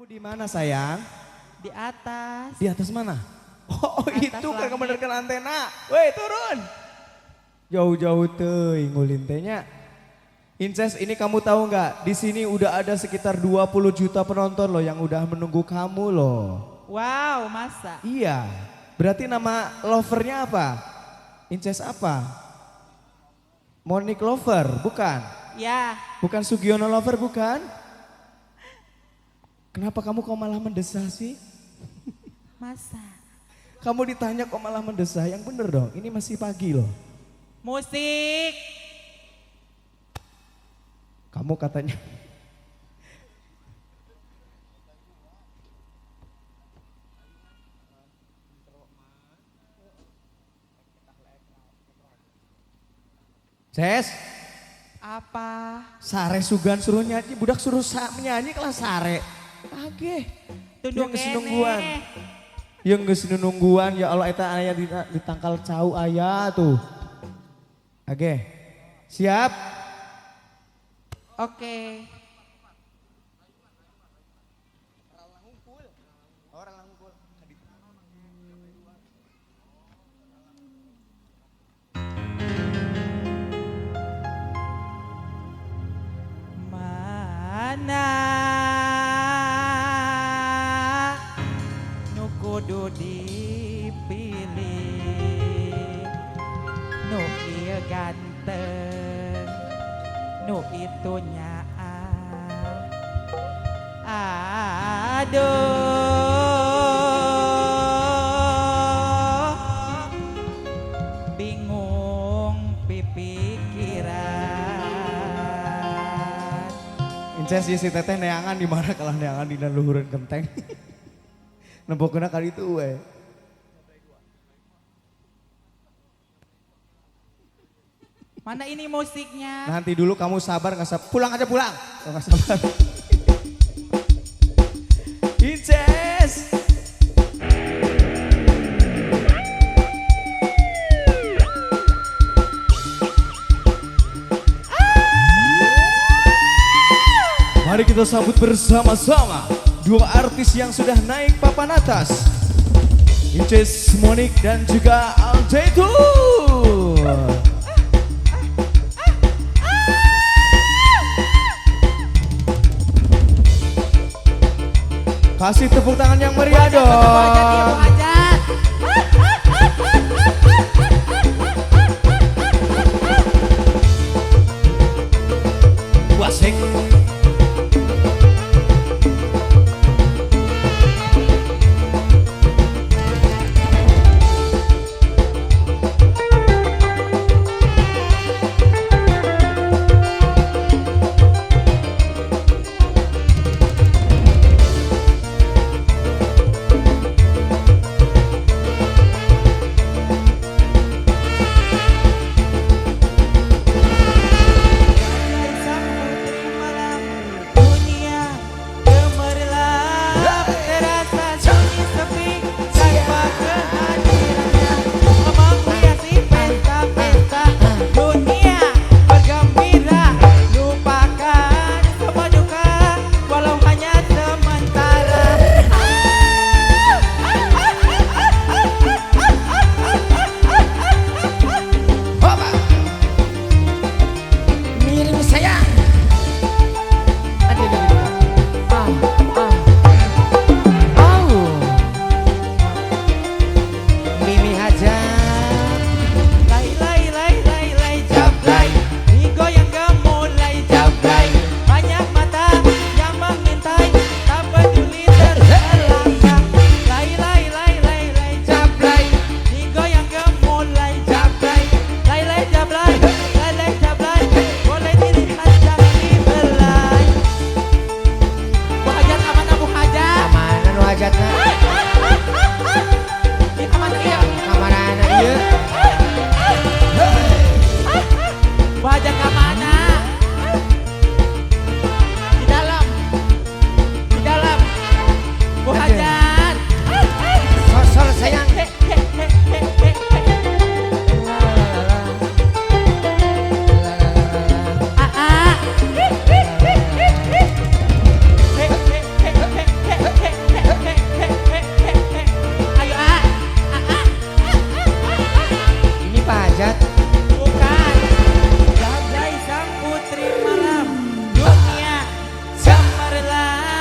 Kamu di mana sayang? Di atas. Di atas mana? Oh, atas itu kan langit. Kebenerkan antena. Woi, turun. Jauh-jauh teuing ngulin teh nya. Inces, ini kamu tahu nggak? Di sini udah ada sekitar 20 juta penonton loh yang udah menunggu kamu loh. Wow, masa? Iya. Berarti nama lovernya apa? Inces apa? Monik Lover, bukan? Ya. Bukan Sugiono Lover, bukan? Kenapa kamu kok malah mendesah sih? Masa? Kamu ditanya kok malah mendesah, yang bener dong. Ini masih pagi loh. Musik. Kamu katanya. Ces. Apa? Sare sugan suruh nyanyi, budak suruh menyanyi kelas sare. Ageh. Tunduk Yang nungguan. Yang geus nungguan ya Allah eta aya di tangkal cau aya tuh. Oke. Siap? Oke. Mana nu kudu dipilih, nu ieu ganteng, nu itu nyaah. Aduh, bingung pipikiran. Inces si teteh neangan di mana kalah neangan dina luhureun kenteng. Nempokeuna ka ditu we. Mana ini musiknya? Nanti dulu kamu sabar nggak sabar. Pulang aja pulang. Nggak sabar. Inces. Mari kita sambut bersama-sama dua artis yang sudah naik papan atas. Inces Monik dan juga Al Zaytun. Kasih tepuk tangan yang meriah dong. Wasik.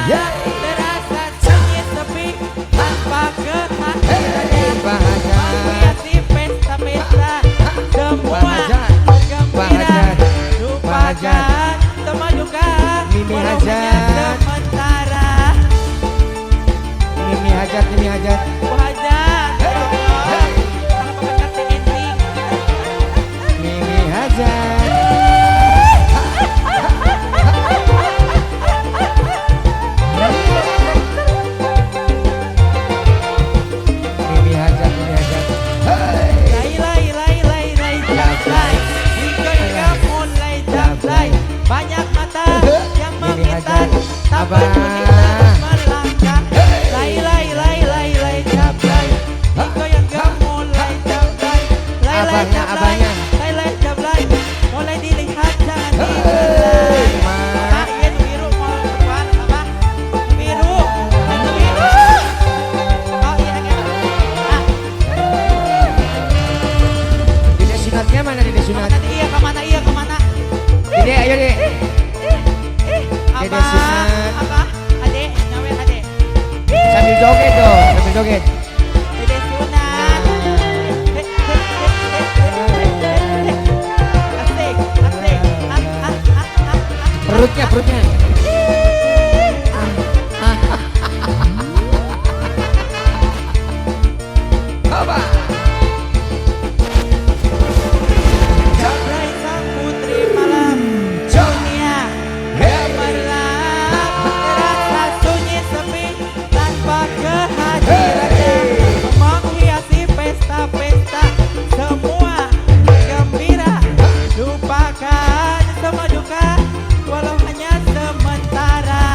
Terasa sunyi sepi tanpa kehadirannya. Menghiasi pesta-pesta, semua bergembira. Lupakan semua duka, Mimi walau Hajat. hanya sementara. Mimi Hajat, Mimi Hajat. Bu Hajat, ya Allah. Tangan pemecat TNT. Mimi Hajat. Mimi Hajat, Mimi Hajat. Lai lai lai lai lai jablay, hingga mulai jablay. Banyak mata yang Mimi mengintai, Hajat. tak Abah. peduli terus melangkah. Lai lai lai lai lai jablay, hingga mulai jablay. Lai lai Abahnya, jablay, abahnya. lai lai jablay. Mulai dilihat jangan dibelai. Pak, iya nu biru mau keluar, apa? Nu biru, nu biru. Oh iya, iya. Ah. Dede sunatnya mana, Dede sunat? Kemana iya kemana iya kemana? Dede, ayo Dede. Apa? Dede sunat. Apa? Ade, nyawer ade. Sambil joget dong, sambil joget. Dede sunat. Heh, heh, heh, heh, heh, heh, heh. Asik, asik. Ah, ah, ah, ah, ah. Perutnya, perutnya. Coba. Jablay sang putri malam, dunia gemerlap. Terasa sunyi sepi tanpa kehadirannya. Menghiasi pesta-pesta, semua gembira. Lupakan semua duka, walau hanya sementara.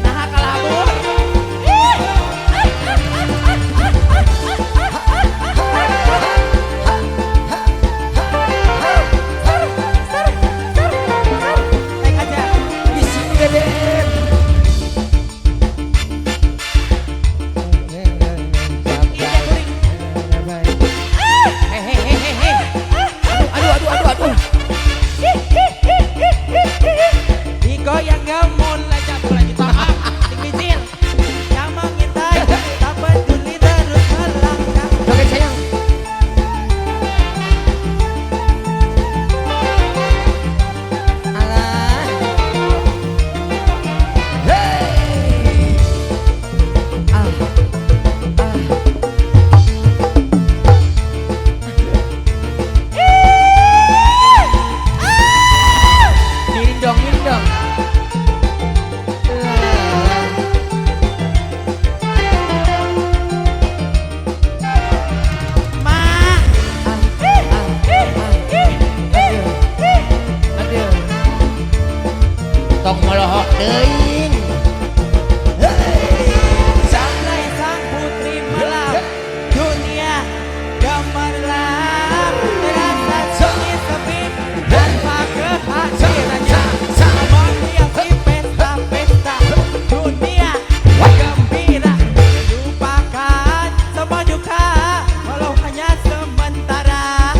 Nah, kalabur. Naik aja. Di sini Dede. Iya, kuring. Hehehehe. Aduh, aduh, aduh, aduh. Digoyang gemulai mulai ditolak, dipicil. Yang mengintai, tak peduli terus melangkah. Joget sayang. Alah. Hey. Ah. Ah. Miring dong, miring dong. Ah. Ma. Aduh. Tong molohok teuing. Jablay sang putri malam, dunia gemerlap. Terasa sunyi sepi tanpa kehadirannya. Menghiasi pesta-pesta, dunia gembira. Lupakan semua duka, walau hanya sementara.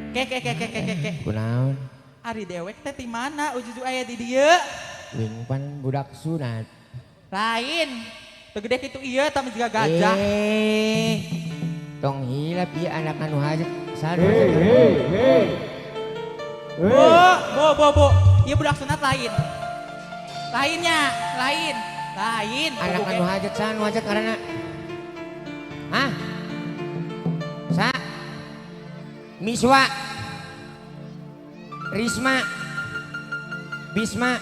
Ke ke ke ke ke ke ke. Kunaon? Ari dewek teh ti mana ujug aya di dieu? Wing pan budak sunat. Lain. Teu gede kitu ieu tah juga gajah. Eh. Tong hilap ieu anak anu hajat. Sadu. Hey, hey, hey. Bu, bu, bu, bu. Ieu budak sunat lain. Lainnya, lain. Lain. Anak anu hajat sa anu hajat karena. Hah? Sa? Miswa. Risma. Bisma.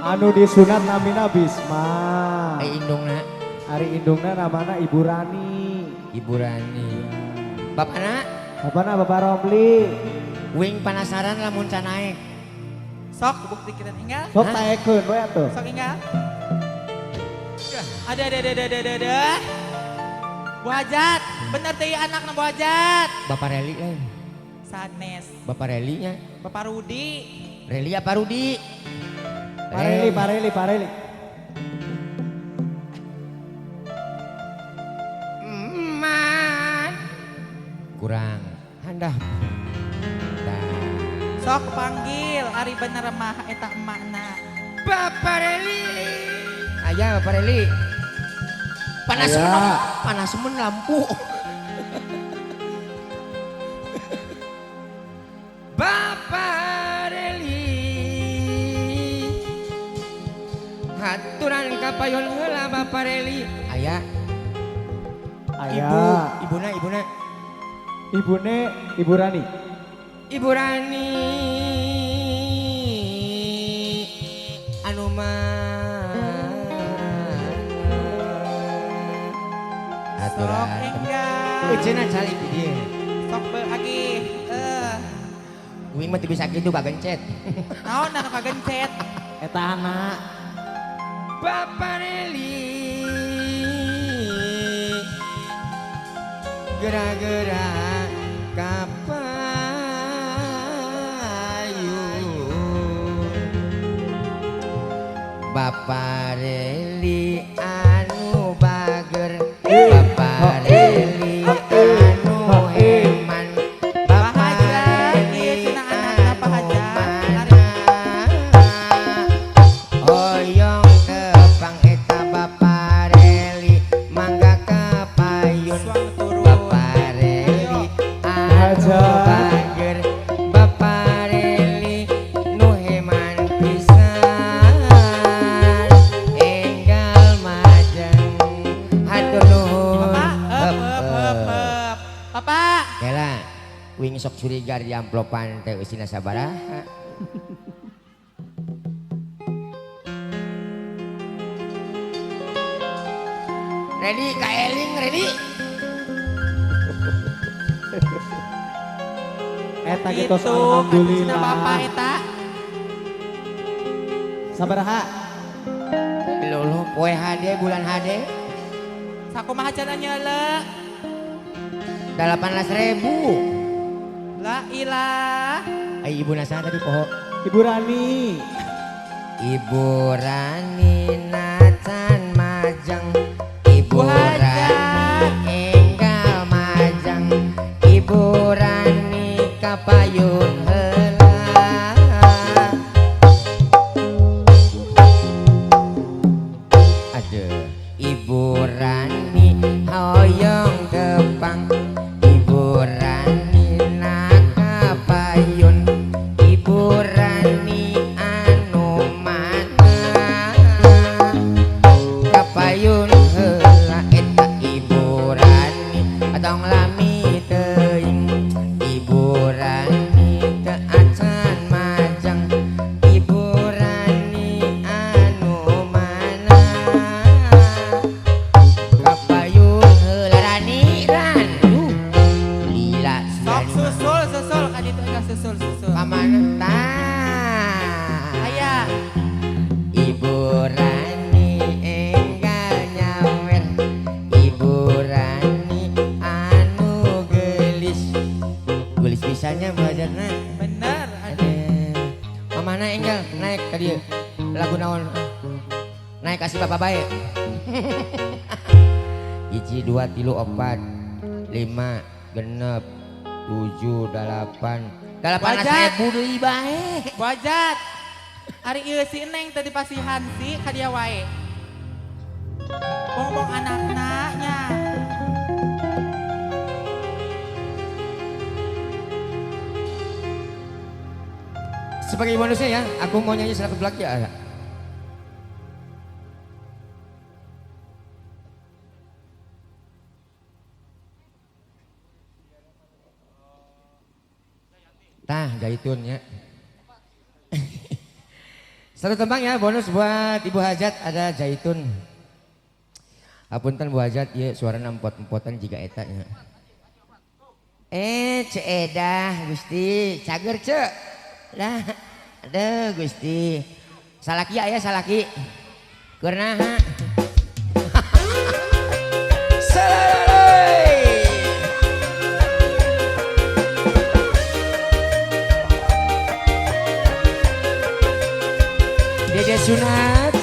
Anu disunat namina Bisma. Ai indungna. Ari indungna namana Ibu Rani. Ibu Rani. Bapakna? Bapakna Bapak Romli. Wing penasaran lamun can naek. Sok bukti kita tinggal. Sok taekeun we atuh. Sok tinggal. Ada ada ada ada ada ada. Bu Hajat, bener teh anakna Bu Hajat. Bapak Reli lain. Sanes. Bapak Relinya. Bapak Rudi. Reli apa Rudi? Pareli, Pareli, Pareli. Man. Kurang. Handap. Tah. Sok panggil ari bener mah eta emakna. Bapak Reli. Ayah Bapak Reli. Panas men, panas men lampu. Bapak Reli. Haturan kapayon heula Bapak Reli. Ayah. Ayah. Ibu, ibuna, ibuna. Ibune Ibu Rani. Ibu Rani anu mana Sok aturan enggal. Cenah calik di dieu. Sok beagi. Uing mah teu bisa kitu kagencet. Naon anu kagencet? Eta anak. Bapak Reli gera-gera kapayun Bapak Reli anu bager Bapak Reli anu heman Bapak Hajat, Reli ieu cenah anakna Pak anu Hajat. mana Hoyong tepang eta Bapak Reli mangga kapayun Suang turun. Bapak Reli anu Hajat. bager Bapak Reli nu heman pisan enggal majeng hatur nuhun. Bapak, heup heup heup heup. Bapak, Kela wing sok curiga di amplopan teh eusina sabaraha. Ready ka eling ready. Eta gitu gitu cenah alhamdulillah. Bapak eta. Sabaraha? Lolo poe HD bulan HD Sakumaha cenah nyeule? 18.000. La ilah. Ai ibu nasa tadi poho. Ibu Rani. Ibu Rani nacan majeng Ibu Bu Hajat. Rani enggal majeng Ibu Rani kapayun heula. Aduh, Ibu Rani hoyong tepang Ibu Rani nakapayun Ibu Rani anu mana kapayun heula eta Ibu Rani atong lami teuing Ibu Rani teu acan majeng Ibu Rani anu mana kapayun heula Rani ran lila Sok susul susul ka ditu enggal susul susul. ka mana tah Aya. Ibu Rani enggal nyawer Ibu Rani anu gelis gelis pisannya Bu Hajatna. Bener. Aduh. Aduh. Mamana enggal naik tadi lagu naon naik kasih bapak baik. 1 2 3 4 5 6 7 8 8 Wajat. ribu deui bae. Bu Hajat. Ari ieu si Neng tadi pasihan si ka dia wae. Bongbong anakna nya. Sebagai bonusnya ya, aku mau nyanyi satu lagi ya. Tah, jaitun ya. Satu tembang ya, bonus buat Ibu Hajat ada jaitun. Hapunten Bu Hajat, ya suarana empot-empotan jiga eta nya. Ceu Edah Gusti, cager ceu. Lah, aduh Gusti. Salaki aya salaki. Keur naha? Salai. Dede Sunat.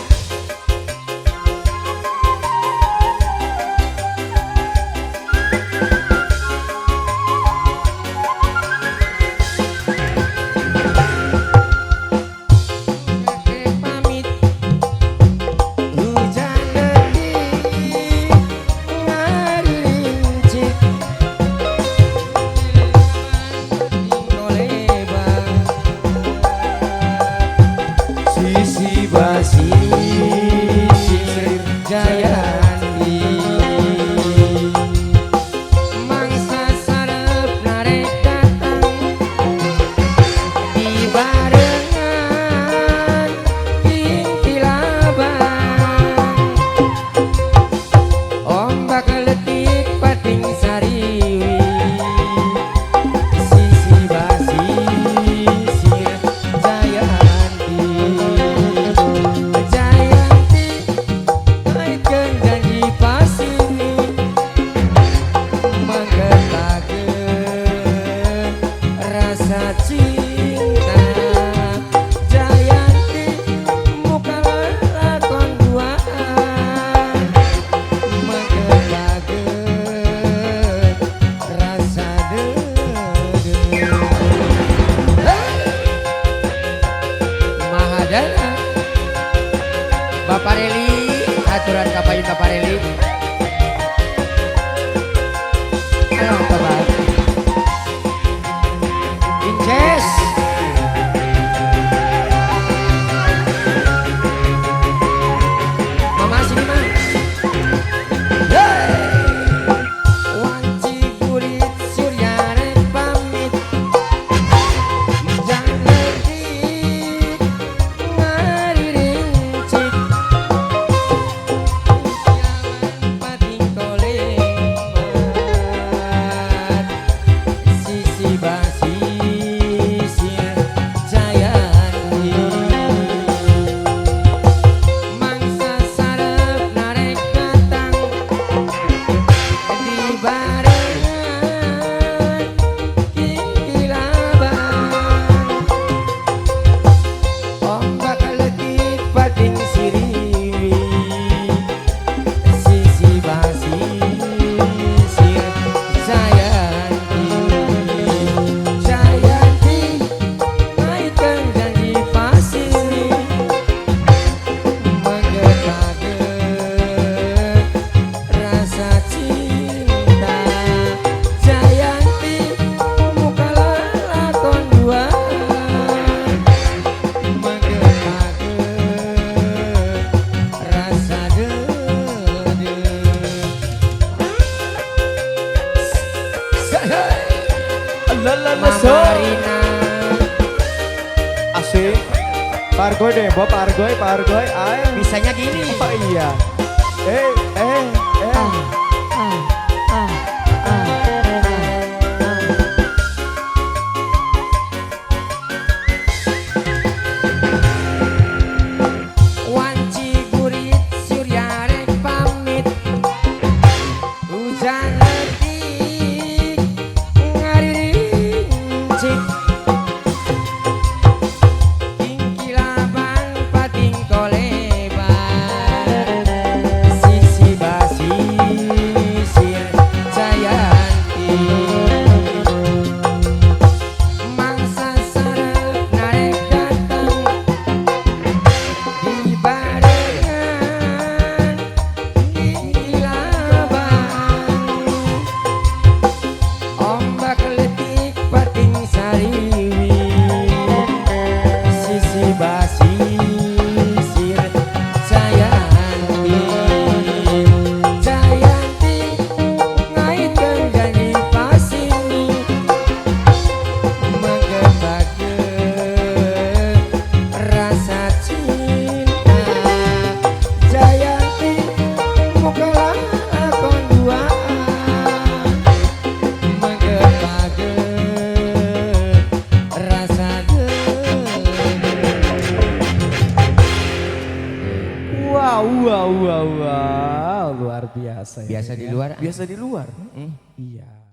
Pamit hujan leutik ngarincik kolebar sisi basisir Jayanti mangsa sarep narek datang di barengan kintilabang ombak letik pating sariwi sisi basisir Jayanti Jayanti kaitkeun janji pasini mangketakeun rasa cinta Jayanti muka lalakon duaan mangketakeun rasa deudeuh. Mahadana Bapak Reli aturan kapayun Bapak Reli. Ayo Bapak Inces. Mama sini mah. Hey! Wanci kulit surya rek pamit jangan letik ngarincik pating kolemat sisi basisir Jayanti mangsa sarep narek datang di barengan kintilabang ombak letik pating siriwi sisi basisir Jayanti Jayanti kaitkeun janji pasini mangketakeun rasa cinta Jayanti muka lalakon duaan mangketakeun rasa deudeuh. Lalala so. Mama Rina. Asik. Pargoy deh, Bob Pargoy, Pargoy, ayo. Bisanya gini. Oh iya. Eh, eh, eh. Wanci gurit surya rek pamit hujan letik ngarincik kingkilaban pating kolebar sisi basisir Jayanti mangsa sarep narek datang di barengan kintilabang ombak letik pating sariwi sisi basisir Jayanti Jayanti ngaitkeun janji pasini mangketakeun rasa cinta Jayanti muka lalakon duaan mangketakeun rasa deudeuh. Wow, wow, wow, wow, luar biasa. Biasa ini di ya. luar. Biasa di luar. Iya.